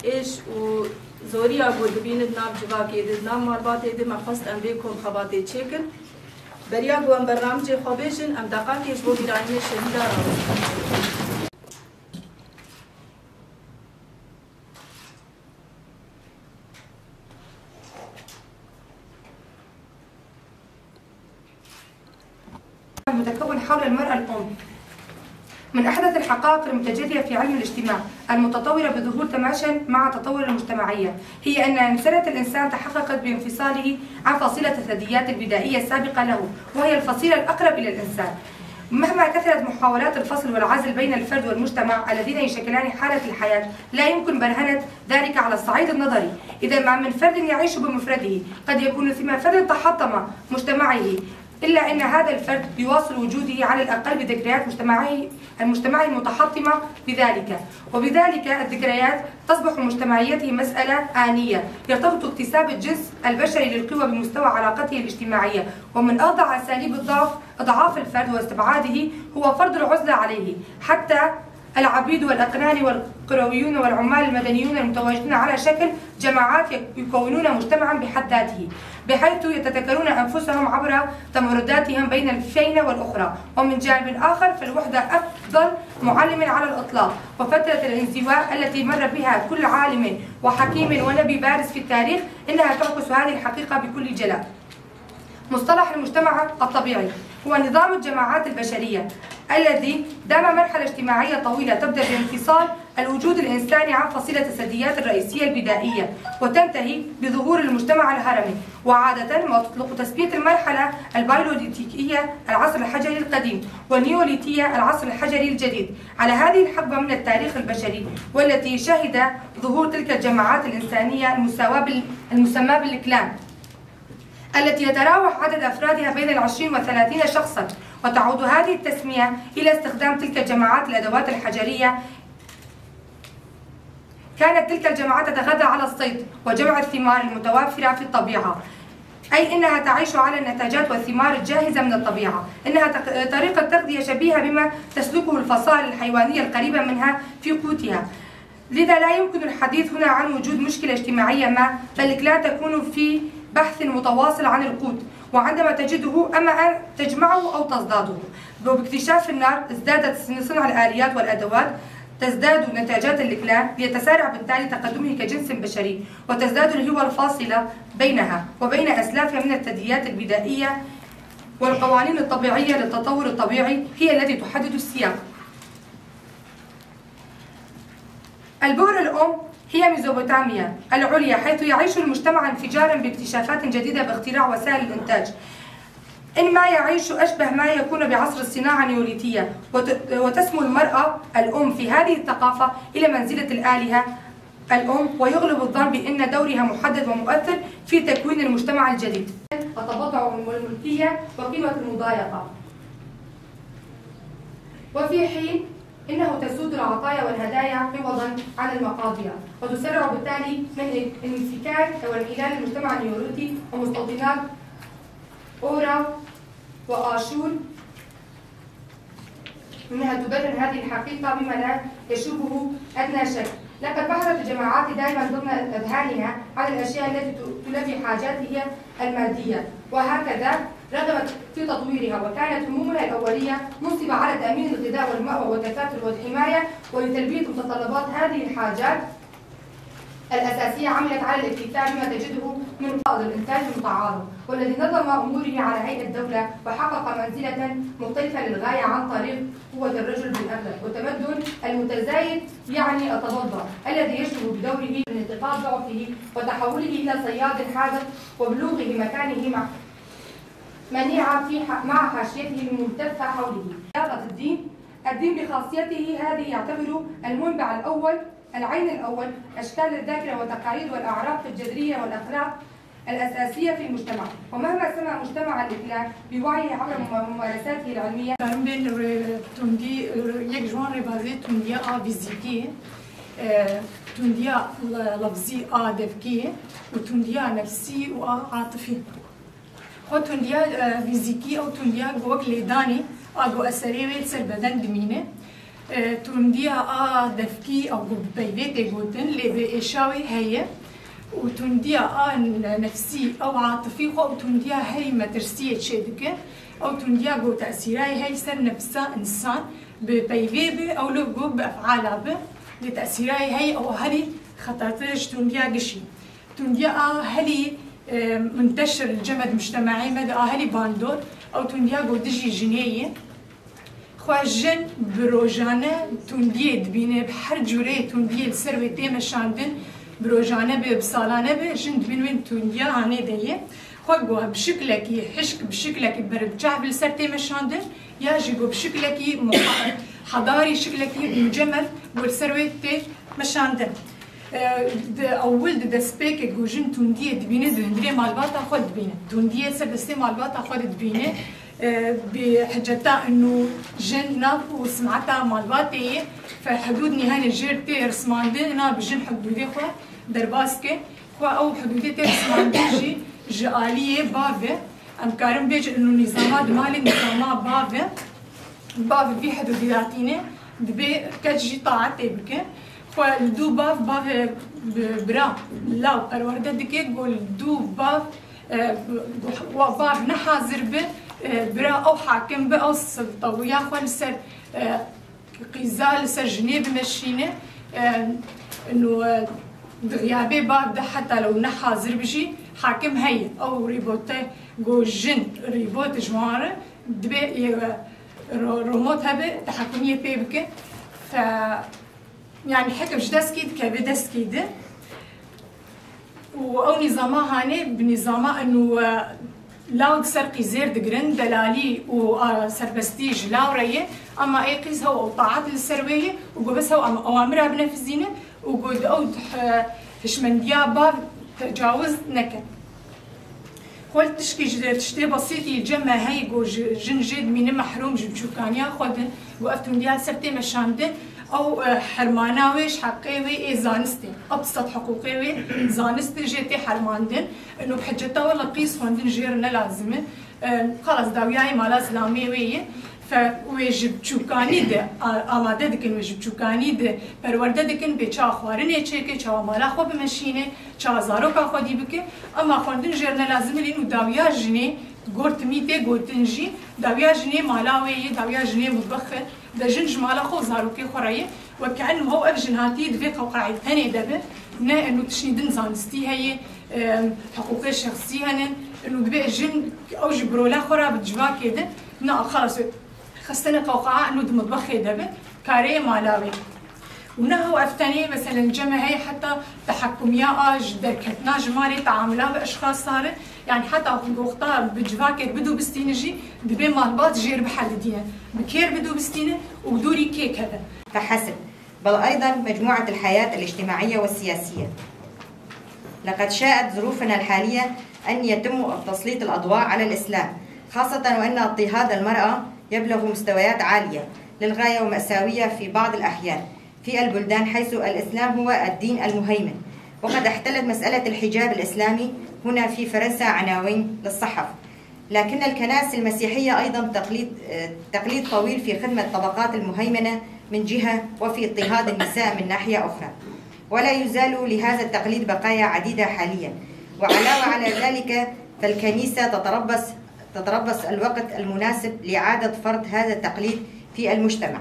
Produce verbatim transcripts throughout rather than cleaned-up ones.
Êş û zoriya ku dibînin di nav civakê de, di nav malbatê de, me xwest em vê kom xebatê çêkin. Beriya ku em bernamicê xwe bêjin, em deqakê ji bo bîranînê şehîda rawestin. متكون حول المرأة الأم. من أحدث الحقائق المتجلية في علم الاجتماع المتطورة بظهور تماشا مع تطور المجتمعية هي أن أنسنة الإنسان تحققت بانفصاله عن فصيلة الثدييات البدائية السابقة له، وهي الفصيلة الأقرب إلى الإنسان. مهما كثرت محاولات الفصل والعزل بين الفرد والمجتمع الذين يشكلان حالة الحياة، لا يمكن برهنة ذلك على الصعيد النظري، إذا ما من فرد يعيش بمفرده، قد يكون ثم فرد تحطم مجتمعه، إلا أن هذا الفرد يواصل وجوده على الأقل بذكريات مجتمعه، المجتمع المتحطمة بذلك، وبذلك الذكريات تصبح مجتمعيته مسألة آنية يرتبط اكتساب الجنس البشري للقوة بمستوى علاقته الاجتماعية، ومن أفظع أساليب الضعف إضعاف الفرد واستبعاده هو فرض العزلة عليه، حتى العبيد والأقنان والقرويون والعمال المدنيون المتواجدون على شكل جماعات يك-، يكونون مجتمعا بحد ذاته، بحيث يتذكرون أنفسهم عبر تمرداتهم بين الفينة والأخرى. ومن جانب آخر، فالوحدة أفضل معلم على الإطلاق، وفترة الانزواء التي مر بها كل عالم وحكيم ونبي بارز في التاريخ إنها تعكس هذه الحقيقة بكل جلاء. مصطلح المجتمع الطبيعي هو نظام الجماعات البشرية الذي دام مرحلة اجتماعية طويلة تبدأ بانفصال الوجود الإنساني عن فصيلة الثدييات الرئيسية البدائية، وتنتهي بظهور المجتمع الهرمي، وعادة ما تطلق تسمية المرحلة البيوليتيكية العصر الحجري القديم، والنيوليتية العصر الحجري الجديد، على هذه الحقبة من التاريخ البشري، والتي شهد ظهور تلك الجماعات الإنسانية المساواة بال-، المسماة بالكلان. التي يتراوح عدد أفرادها بين العشرين والثلاثين شخصا، وتعود هذه التسمية إلى استخدام تلك الجماعات الأدوات الحجرية. كانت تلك الجماعات تتغذى على الصيد وجمع الثمار المتوافرة في الطبيعة، أي إنها تعيش على النتاجات والثمار الجاهزة من الطبيعة. إنها تق-، طريقة تغذية شبيهة بما تسلكه الفصائل الحيوانية القريبة منها في قوتها. لذا لا يمكن الحديث هنا عن وجود مشكلة اجتماعية ما، فالكلان تكون في بحث متواصل عن القوت، وعندما تجده أما أن تجمعه أو تزداده. وباكتشاف النار ازدادت صنع الآليات والأدوات، تزداد نتاجات الكلان، ليتسارع بالتالي تقدمه كجنس بشري، وتزداد الهوة الفاصلة بينها وبين أسلافها من الثدييات البدائية، والقوانين الطبيعية للتطور الطبيعي هي التي تحدد السياق. البؤر الأم هي ميزوبوتاميا العليا، حيث يعيش المجتمع انفجارا باكتشافات جديدة باختراع وسائل الإنتاج، إن ما يعيش أشبه ما يكون بعصر الصناعة النيوليتية، وت-، وتسمو المرأة الأم في هذه الثقافة إلى منزلة الآلهة الأم، ويغلب الظن بأن دورها محدد ومؤثر في تكوين المجتمع الجديد. التبضع والملكية وقيمة المضايقة. وفي حين إنه تسود العطايا والهدايا عوضا عن المقاضية، وتسرع بالتالي من انفكاك وانحلال المجتمع النيوليتي ومستوطنات أورا وآشور، إنها تبرهن هذه الحقيقة بما لا يشوبه أدنى شك. لقد بحثت الجماعات دائما ضمن أذهانها عن الأشياء التي ت-، تلبي حاجاتها المادية، وهكذا رغبت في تطويرها، وكانت همومها الأولية منصبة على تأمين الغذاء والمأوى والتكاتل والحماية، ولتلبية متطلبات هذه الحاجات الأساسية عملت على الاكتفاء بما تجده من قائد الإنتاج المتعارف، والذي نظم أموره على هيئة دولة وحقق منزلة مختلفة للغاية عن طريق قوة الرجل بالأغلب، والتمدن المتزايد يعني التبضع الذي يشبه بدوره من انتقاص ضعفه وتحوله إلى صياد حاذق وبلوغه مكانه مع منيعة في ح-، مع حاشيته الملتفة حوله. علاقة الدين، الدين بخاصيته هذه يعتبر المنبع الأول، العين الأول، أشكال الذاكرة والتقاليد والأعراف الجذرية والأخلاق الأساسية في المجتمع، ومهما سمى مجتمع الإكلان بوعيه عبر مم-، ممارساته العلمية. Karin bên re-, tundî, re-, yek ji wan rêbazê tundiya a fîzîkî, e, tundiya le-, lefzî a devkî û tundiya nefsî û a atifî. Xwe tundiya, e, fîzîkî ew tundiya ku wek lêdanê a ku eserê wê li ser beden dimîne. E, tundiya a devkî ew ku bi peyvê tê gotin, lê bi êşawê heye û tundiya a nefsî ew atifî xwe û tundiya herî metirsiyê çêdike. Ew tundiya ku tesîrayê hey ser nefsa însan bi peyvê bi, ew li ku bi efala bi, lê tesîrayê hey ew herî xetertir ji tundiya gişî. Tundiya a helî, e, munteşir li cem me di mujtemaê me de a helî bandor, ew tundiya ku dijî jinê ye. Xwe jin bi rojane tundiyê dibîne, bi her cûreyê tundiyê li ser wê tê meşandin, bi rojane be, bi salane be, jin dibîn wê tundiya hanê de ye. Xwe ku bi şiklekî hişk, bi şiklekî berbiçav li ser tê meşandin, ya jî ku bi şiklekî muha-, hedarî, şiklekî mucemel ku li ser wê tê meşandin. E, di ewil di destpêkê ku jin tundiyê dibîne, di hundirê malbata xwe dibîne. Tundiyê ser destê malbata xwe de dibîne. E, bi hiceta inu jin nav û simeta malbatê ye, fe hudûd nîhanê jêr tê rismandin, na bi jin hudûdê xwe derbas ke. Xwe ew hudûdê tê rismandin jî ji aliyê bav e. Em karin bêjin inu nîzama di malê nîzama bav e. Bav vî hudûdî datîne, dibê keç jî taetê bike. Xwe li dû bav, bavê bi-, bira law perwerde dike, ku li dû bav, e, wa bav ne hazir bi, e, bira ew hakim bi, ew s-, tewriya xwe li ser, e, qîza, li ser jinê bimeşîne. E, ino, e, di xiyabê bav de heta lew ne hazir bi jî hakim heye. Ew rîbote ku jin rîbot ji wan re, dibê, e, ro-, romot hebe, tehekûmiyê pê bike. Fe, yani hekim ji dest kî dikeve dest kî de. Û ew nîzama hanê bi nîzama inu, e, law di ser qîzêr digirin, delalî û, a, serbestî ji law re ye. Ama ê qîz hew ew taet li ser wê ye û ku bes hew am-, awamira binefizîne û ku di ew, e, hişmendiya bav tecawiz neke. Xwe li tişkî ji tiştê besîtî cem me heye ku ji, jin jê dimîne mehrûm ji biçûkaniya xwe din, ku ev tundiya li ser tê meşandin, ew, e, hermana wê ji heqê wê ê zanistê, ew sed hiqûqê wê zanistê jê tê hermandin. Ino bi hiceta wela qîz xwendin jê re ne lazim e. E, xelas dawiyayê mala zilamê wê ye. Fe wê ji biçûkanî de a-, amade dikin, wê ji biçûkanî de perwerde dikin, bê çawa xwarinê çêke, çawa mala xwe bimeşîne, çawa zaroka xwedî bike. Ema xwendin jê re ne lazim e, lê nû dawiya jinê gor timî tê gotin jî, dawiya jinê mala wê ye, dawiya jinê mitbex e. De jin ji mala xwe û zarokê xwe re ye. Weke eno hew ev jin hatî di vê qewqayê tenê de be, ne eno tiştî din zanistî heye, e, hiqûqê şexsî hene, eno dibê jin ew ji bi rola xwe re bi civakê de, na xelas, xistine qewqaya eno di mitbexê de be, karê mala wê. Û ne hew ev tenê, meselen, cem me heye heta tehekûmiya a ji derketina ji malê, teamula bi eşxasa re, yani heta goxta bi civakê bidûbistîne jî, dibê malbat jêr biherdidîne, bi kêr bidûbistîne û bi dûrî kê keve. فحسب، بل أيضًا مجموعة الحياة الاجتماعية والسياسية. لقد شاءت ظروفنا الحالية أن يتم تسليط الأضواء على الإسلام، خاصة وأن اضطهاد المرأة يبلغ مستويات عالية للغاية ومأساوية في بعض الأحيان في البلدان، حيث الإسلام هو الدين المهيمن. وقد احتلت مسألة الحجاب الإسلامي هنا في فرنسا عناوين للصحف، لكن الكنائس المسيحية أيضًا تقليد، آه، تقليد طويل في خدمة الطبقات المهيمنة من جهة، وفي اضطهاد النساء من ناحية أخرى. ولا يزال لهذا التقليد بقايا عديدة حاليًا. وعلاوة على ذلك، فالكنيسة تتربص، تتربص الوقت المناسب لإعادة فرض هذا التقليد في المجتمع.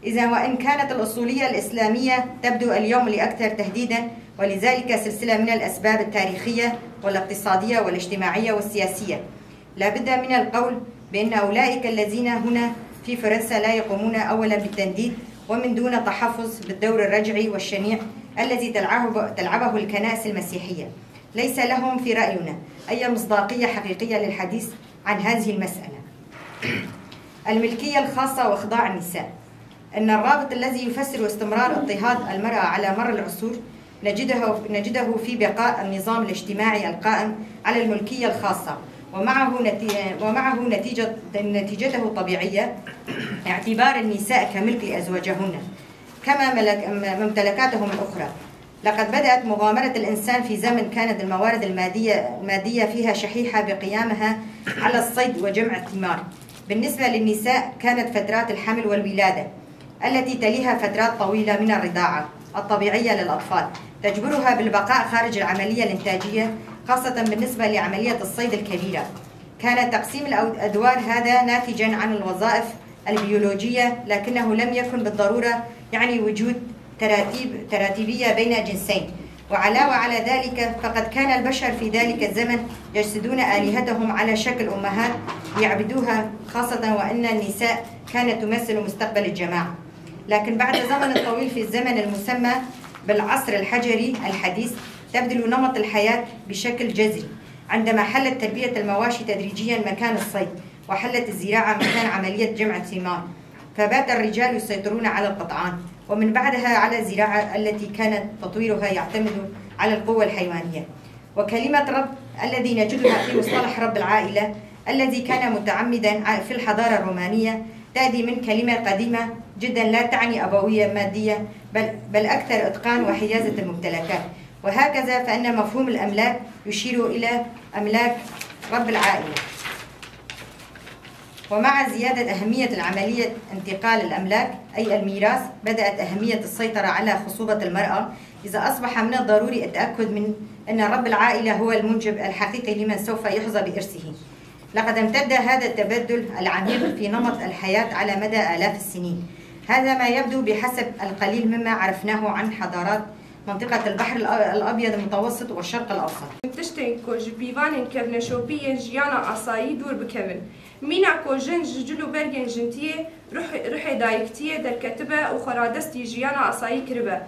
إذا وإن كانت الأصولية الإسلامية تبدو اليوم الأكثر تهديدًا، ولذلك سلسلة من الأسباب التاريخية والاقتصادية والاجتماعية والسياسية. لا بد من القول بأن أولئك الذين هنا في فرنسا لا يقومون أولًا بالتنديد ومن دون تحفظ بالدور الرجعي والشنيع الذي تلعب-، تلعبه الكنائس المسيحية. ليس لهم في رأينا أي مصداقية حقيقية للحديث عن هذه المسألة. الملكية الخاصة وإخضاع النساء. إن الرابط الذي يفسر استمرار اضطهاد المرأة على مر العصور نجده، نجده في بقاء النظام الاجتماعي القائم على الملكية الخاصة، ومعه نتي-، ومعه نتيجة، نتيجته الطبيعية اعتبار النساء كملك لأزواجهن كما ملك-، ممتلكاتهم الأخرى. لقد بدأت مغامرة الإنسان في زمن كانت الموارد المادية، المادية فيها شحيحة بقيامها على الصيد وجمع الثمار. بالنسبة للنساء كانت فترات الحمل والولادة، التي تليها فترات طويلة من الرضاعة الطبيعية للأطفال، تجبرها بالبقاء خارج العملية الإنتاجية، خاصة بالنسبة لعملية الصيد الكبيرة. كان تقسيم الأو-، الأدوار هذا ناتجا عن الوظائف البيولوجية، لكنه لم يكن بالضرورة يعني وجود تراتيب، تراتيبية بين الجنسين. وعلاوة على ذلك، فقد كان البشر في ذلك الزمن يجسدون آلهتهم على شكل أمهات ليعبدوها، خاصة وأن النساء كانت تمثل مستقبل الجماعة. لكن بعد زمن طويل في الزمن المسمى بالعصر الحجري الحديث، تبدل نمط الحياة بشكل جذري، عندما حلت تربية المواشي تدريجيا مكان الصيد، وحلت الزراعة مكان عملية جمع الثمار، فبات الرجال يسيطرون على القطعان، ومن بعدها على الزراعة التي كانت تطويرها يعتمد على القوة الحيوانية. وكلمة رب الذي نجدها في مصطلح رب العائلة الذي كان متعمدا ع-، في الحضارة الرومانية تأتي من كلمة قديمة جدا لا تعني أبوية مادية، بل، بل أكثر إتقان وحيازة الممتلكات. وهكذا فإن مفهوم الأملاك يشير إلى أملاك رب العائلة. ومع زيادة أهمية العملية انتقال الأملاك، أي الميراث، بدأت أهمية السيطرة على خصوبة المرأة، إذا أصبح من الضروري التأكد من أن رب العائلة هو المنجب الحقيقي لمن سوف يحظى بإرثه. لقد امتد هذا التبدل العميق في نمط الحياة على مدى آلاف السنين. هذا ما يبدو بحسب القليل مما عرفناه عن حضارات منطقة البحر الأ-، الأبيض المتوسط والشرق الأوسط. Tiştên ku ji pîvanên kevneşopî yên jiyana asayî dûr bikevin. Mîna ku jin ji cil û bergên jintiyê, ruh-, ruhê dayiktiyê derketibe û xweradestî jiyana asayî kiribe.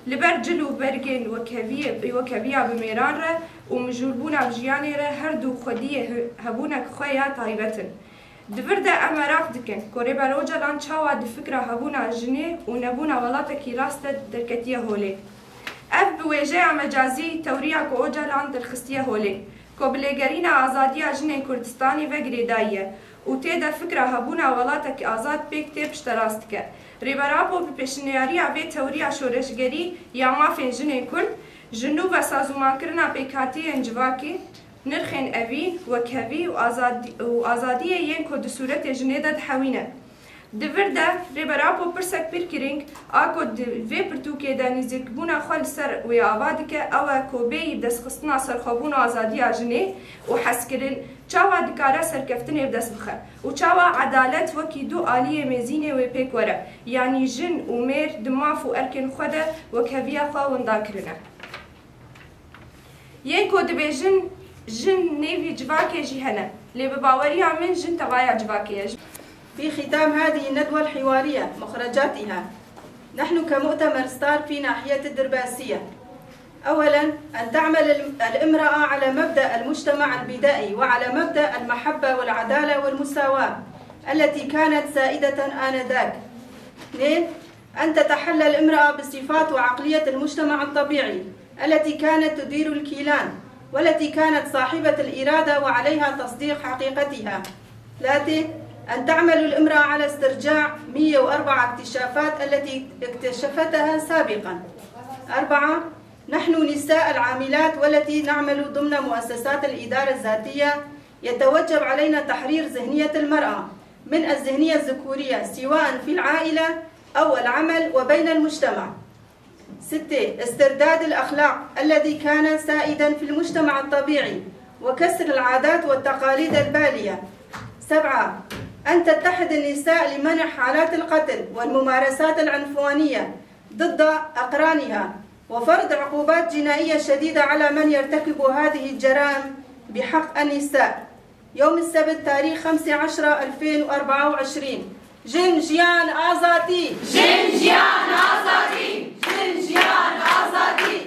Li ber cil û bergên wekeviyê, wekeviya bi mêran re û mijûlbûna bi jiyanê re her du xwediyê he-, hebûnek xwe ya taybet in. Di vir de em meraq dikin ku Rêber Ocalan çawa di fikra hebûna jinê û nebûna welatekî rast de derketiye holê. Ev bi wêjeya mecazî tewriya ku Ocalan derxistiye holê, ku bi lêgerîna azadiya jinên Kurdistanê ve girêdayî ye û tê de fikra hebûna welatekî azad pêk tê pişterast dike. Rêber Apo bi pêşniyariya vê tewriya şoreşgerî ya mafên jinên Kurd, ji nû ve sazûmankirina pêkhatiyên civakî, nirxên evîn, wekhevî û azadî-, û azadiyê yên ku di sûretê jinê de dihewîne. Di vir de Rêber Apo pirsek pir girîng a ku di vê pirtûkê de nîzîkbûna xwe li ser wê ava dike, ew e ku bêyî destxistina serxwebûn û azadiya jinê û hezkirin çawa dikare serkeftinê bi dest bixe û çawa edalet wekî du aliyê mêzînê wê pêk were, yanî jin û mêr di maf û erkên xwe de wekheviya xwe winda kirine. Yên ku dibêjin jin nêvî civakê jî hene, lê bi baweriya min jin tevaya civakê ye. في ختام هذه الندوة الحوارية مخرجاتها، نحن كمؤتمر ستار في ناحية الدرباسية، أولا أن تعمل الم-، الامرأة على مبدأ المجتمع البدائي وعلى مبدأ المحبة والعدالة والمساواة التي كانت سائدة آنذاك. اثنين، أن تتحلى الامرأة بصفات وعقلية المجتمع الطبيعي التي كانت تدير الكيلان، والتي كانت صاحبة الإرادة وعليها تصديق حقيقتها. ثلاثة، أن تعمل الامرأة على استرجاع مية وأربعة اكتشافات التي اكتشفتها سابقا. أربعة، نحن نساء العاملات والتي نعمل ضمن مؤسسات الإدارة الذاتية، يتوجب علينا تحرير ذهنية المرأة من الذهنية الذكورية، سواء في العائلة أو العمل وبين المجتمع. ستة، استرداد الأخلاق الذي كان سائدا في المجتمع الطبيعي وكسر العادات والتقاليد البالية. سبعة، أن تتحد النساء لمنع حالات القتل والممارسات العنفوانية ضد أقرانها، وفرض عقوبات جنائية شديدة على من يرتكب هذه الجرائم بحق النساء. يوم السبت تاريخ خمسة عشر ألفين وأربعة وعشرين. Jin, jiyan, azadî! Jin, jiyan, azadî! Jin, jiyan, azadî!